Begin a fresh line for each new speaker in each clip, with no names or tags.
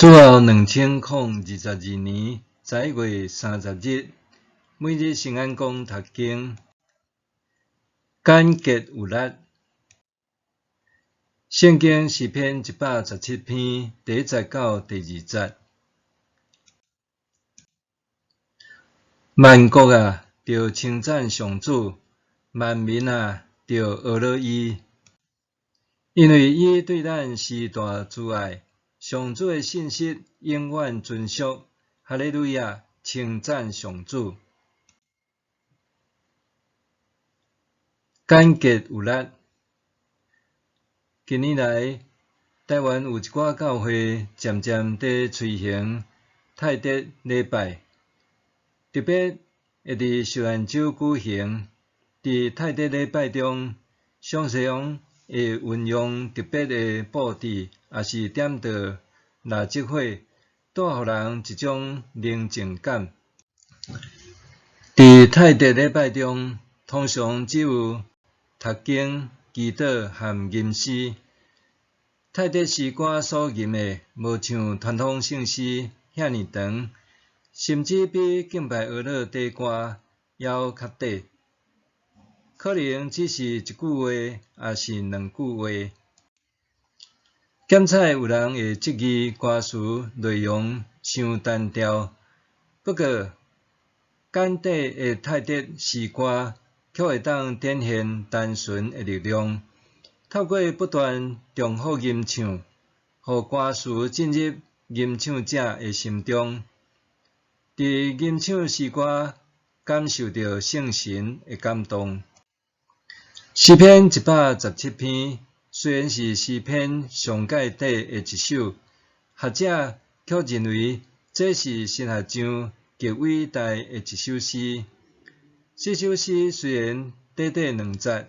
主後2022年11月30日，每日聖安講讀經，簡潔有力。聖經詩篇117篇第1節到第2節。萬國啊，著稱讚上主；萬民啊，著呵咾伊。因為伊對咱施大慈愛，上主的信實永遠存續。哈利路亞，稱讚上主。簡潔有力。近年來，台灣有一寡教會漸漸佇推行泰德禮拜，特別會佇受難週舉行。佇泰德禮拜中，常常會運用特別的布置，抑是點著蠟燭火，帶予人一種寧靜感。佇泰德禮拜中，通常只有讀經、祈禱和吟詩。泰德詩歌所吟的，無像傳統聖詩遐爾長，甚至比敬拜呵咾短歌猶較短，可能只是一句話，抑是兩句話。檢採有人會質疑歌詞內容傷單調，不過簡短的泰德詩歌卻會當展現單純的力量。透過不斷重複吟唱，予歌詞進入吟唱者的心中。佇吟唱詩歌，感受著聖神的感動。詩篇117篇雖然是詩篇上蓋短的一首，學者卻認為這是神學上極偉大的一首詩。這首詩雖然短短兩節，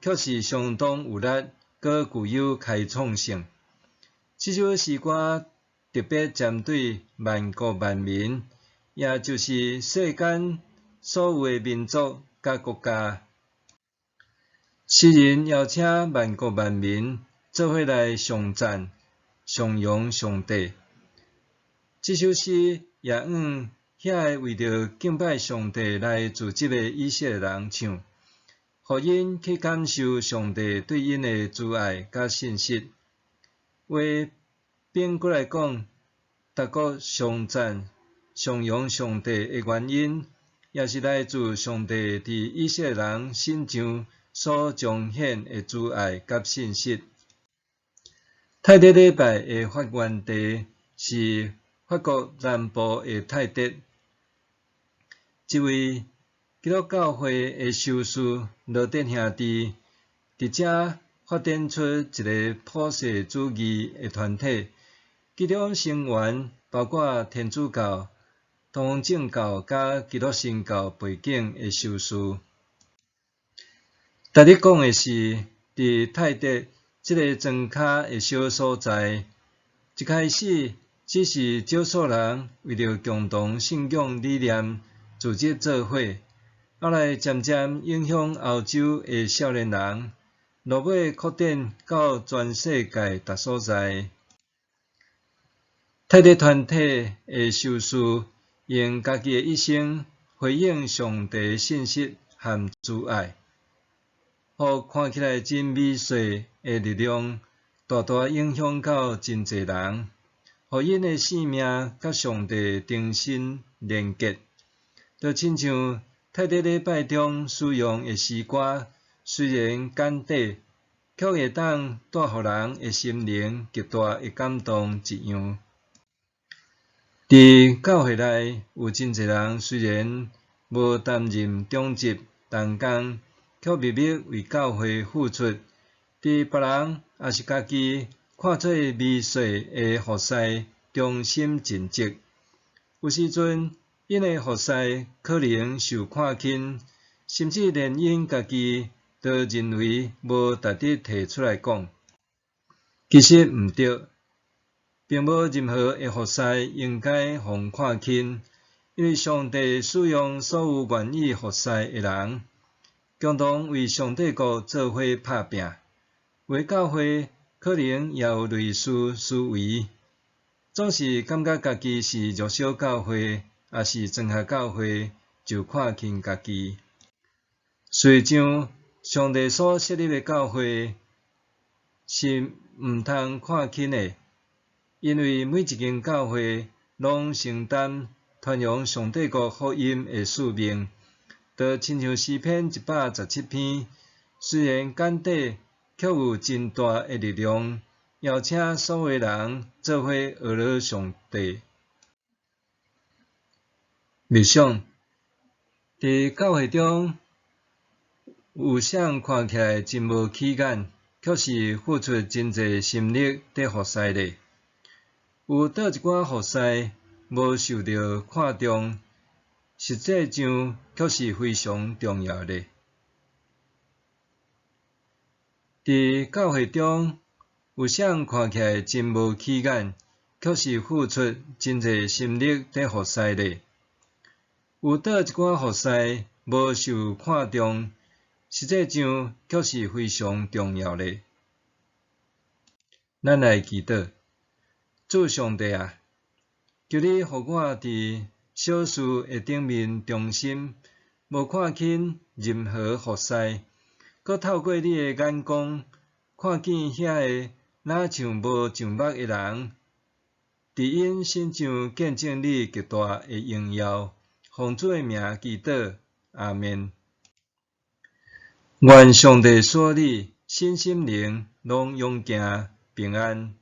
卻是相當有力，閣具有開創性。這首詩歌特別針對萬國萬民，也就是世間所有的民族佮國家。詩人邀請萬國萬民做伙來頌讚、頌揚上帝。這首詩也向遐个為著敬拜上帝來聚集的以色列人唱，予𪜶去感受上帝對𪜶的慈愛佮信實。話反過來講，逐國頌讚、頌揚上帝的原因，也是來自上帝佇以色列人身上所彰顯的慈愛佮信實。泰德禮拜的發源地是法國南部的泰德，一位基督教會的修士羅德兄弟，佇遮發展出一个普世主義的團體，其中成員包括天主教、東方正教佮基督新教背景的修士。值得講的是，佇泰德這个莊跤的小所在，一開始只是少數人為著共同信仰理念組織做伙，後來漸漸影響歐洲的少年人，落尾擴展到全世界逐所在。泰德團體的修士用家己的一生回應上帝的信實和慈愛，予看起來真微細的力量，大大影響到真濟人，予𪜶的生命佮上帝重新連結。就親像泰德禮拜中使用的詩歌，雖然簡短，卻會當帶予人的心靈極大的感動一樣。佇教會內有真濟人雖然無擔任長執同工，卻默默為教會付出。佇別人抑是家己看做微細的服事，忠心盡職。有時陣，𪜶的服事可能受看輕，甚至連𪜶家己都認為無值得提出來講。其實毋對，並無任何的服事應該予看輕，因為上帝使用所有願意服事的人，共同為上帝國做伙拍拚。有的教會可能也有類似思維。總是感覺家己是弱小教會，抑是綜合教會，就看輕家己。事實上，上帝所設立的教會是毋通看輕的，因為每一間教會攏承擔傳揚上帝國福音的使命。就親像詩篇117篇，雖然簡短，卻有真大的力量，邀請所有人做伙學習上帝。默想，佇教會中，有啥看起來真無起眼，卻是付出真濟心力佇服侍的？有佗一寡服侍無受著看重，實際上卻是非常重要的。佇教會中，有啥看起來真無起眼，卻是付出真濟心力佇服侍的？有佗一寡服侍無受看重，實際上卻是非常重要的。咱來祈禱，主上帝啊，求你予我佇小事的頂面忠心，無看輕任何服侍，閣透過你的眼光，看見遐个若像無上目的人，佇𪜶身上見證你極大的榮耀。奉主的名祈禱，阿們。願上帝賜你身心靈攏勇健平安。